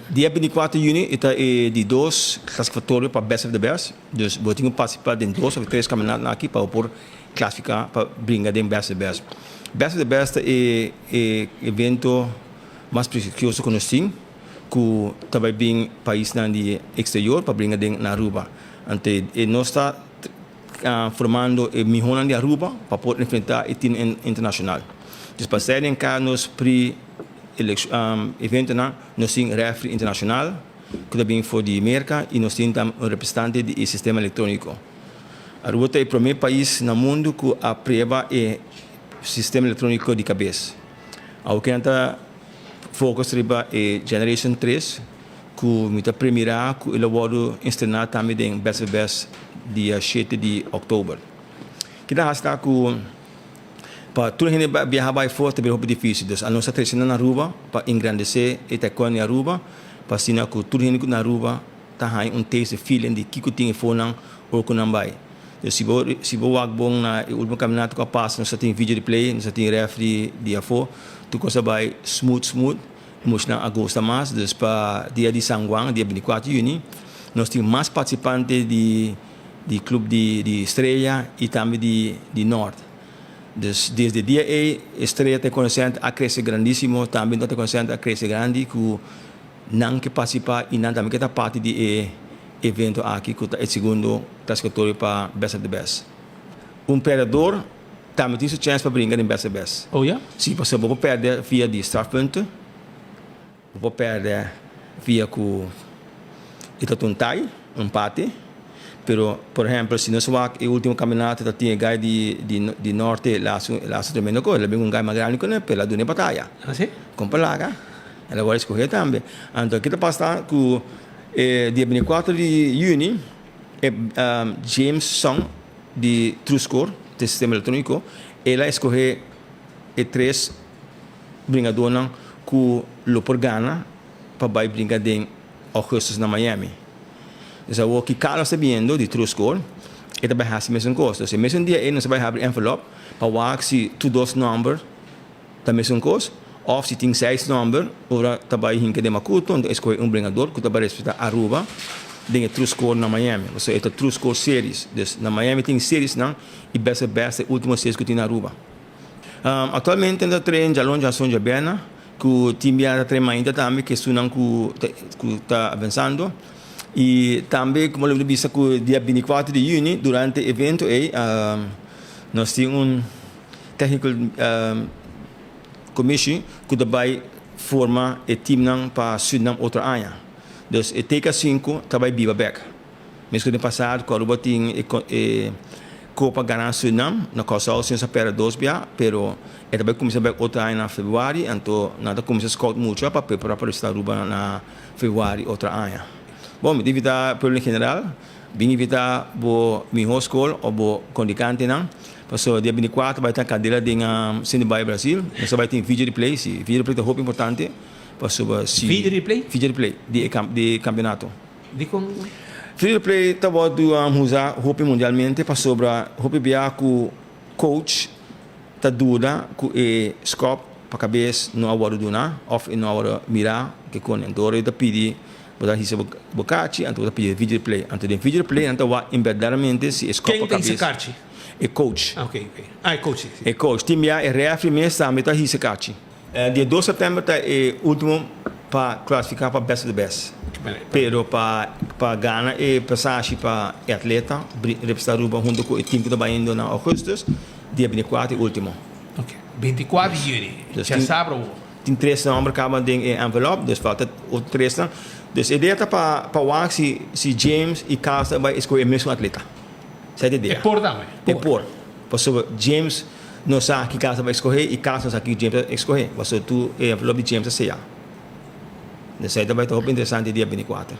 Dia 24 di juni e ta e di dos klasifikatorio pa Best of the Best. Dus bo tin ku partisipá den dos òf tres kampionatonan aki pa bo por klasifiká pa bringa den Best of the Best. Best of the Best ta e e evento mas prestigioso ku nos tin ku ta bai bin paisnan di eksterior pa bringa den na Aruba. Anto e nos ta formando e mihónan di Aruba pa por enfrentá e team internashonal. Dus pa esei den ka nos pre eventonan nos tin referee internashonal ku ta bin for di Merka i nos tin tambe un representante di e sistema elektróniko. Aruba ta e promé pais na mundu ku a prueba e sistema elektróniko di kabes. Awoke nan ta focus riba e Generation 3 ku mi ta premirá ku e lo wòrdu estrená tambe den Best of the Best dia 7 di òktober. Kita hasi ta ku pa tur hende biaha bai for ta bira hopi difísil. Dus anos ta trese nan na Aruba pa engrandesé e taekwondo di Aruba pa asina ku tur hende ku na Aruba ta haña un taste, feeling di kiko tin e fonan ora ku nan bai. Dus si bo si bo wak bon na e ultimo kampionato ku a pasa nos a tin video replay, nos a tin refri di afó, tur kos a bai smooth smooth, e muchanan a gusta mas. Dus pa dia di San Juan, dia 24 di yüni, nos tin mas partisipante di di club di di Estrella y tambe di di Noord. Dus desde dia ey Estrella Taekwondo Center a crece grandisimo, tambe Noord Taekwondo Center a crece grandi cu nan ke participa y nan tambe ke ta parti di e evento aki cu ta e segundo clasificatorio pa Best of the Best. Un perdedor tambe tin su chance pa bringa den Best of the Best. Oh ya? Si, pasobra bo por perde via di strafpunten. Bo por pèrdè via ku e ta un tai, un empate. Pero, por ehèmpel, si nos wak e último kampionato ta tin e gai di di di norte, el a hasi el a hasi tremendo kos. El a bin un gai mas grandi ku ne, pero el a duna e bataya. Así? Kon pa laga, el a wòrdu eskohé tambe. Anto ki ta pasa ku e dia 24 di yüni e James Song di Truscore, di sistema elektróniko, el a eskohé e tres bringadónan ku lo por gana pa bai bringa den Augustus na Miami. Dus awor ki Carlos ta biendo di True Score, e ta bai hasi mesun kos. Dus e mesun dia ei nos ta bai habri envelop pa wak si tur dos nòmber ta mesun kos òf si tin seis nòmber ora ta bai hinka den makuto anto e skohe un bringador ku ta bai representá Aruba den e True Score na Miami. Pasobra e ta True Score Series. Dus na Miami tin seriesnan i Best of Best ta e último series ku tin na Aruba. Actualmente nan ta train djalon djason djabièrnè ku tin bia ta train mainta tambe ku esunnan ku ku ta avansando i tambe komo lo bisa ku dia 24 di yüni durante e evento ei nos tin un technical commissie ku ta bai forma e teamnan pa Surinam otro aña. Dus e TK sinku ta bai biba bèk. Mescos den pasado cu Aruba tin e Copa gana Surinam, na Curaçao si nos a perde dos bia, pero e ta bay cuminsa bek otro aña na februari, anto nan ta cuminsa scout mucha pa prepara pa representa Aruba na februari otro aña. Bon, mi ta invita pueblo en general, bin invita bo miho scol of bo condicantenan, pasobra dia 24 bay ta candela den Centro Bayo Brasil, nos ta bay tin video replay, si, video replay ta hopi importante, pasobra si. Video replay? Video replay di e campeonato. Dikon? Free play ta wòrdu usa hopi mundialmente pasobra hopi bia ku coach ta duda ku e skòp pa kabes no a wòrdu duna òf e no a wòrdu mirá ke kone. Anto ora e ta pidi bo ta hisa bo karchi anto bo ta pidi video replay. Anto den video replay nan ta wak inberdaderamente si e skòp pa Ken ta hisa kabes. karchi? E coach. Ah, oké, oké. Ah, e coach, si, si. E coach. Tin bia e refri mes tambe ta hisa karchi. Dia 2 september ta e ultimo pa clasifica pa best of the best. Pero pa pa gana e pasashi pa e atleta representa Aruba hunto cu e team cu ta bayendo na augustus, dia 24 e ultimo. Ok, 24 di juni, djasabra awor. Tin tres nomber caba den e envelop, dus falta otro tresnan. Dus e idea ta pa pa wak si si James y Carlos ta bay escoge e mesun atleta. Esei ta e idea. E por tambe. E por. Pasobra James no sa ki casa bai skohe i casa no sa ki James a skohe. Pasobra tur e envelop di James a seya. Esei ta bai ta hopi interesante dia 24.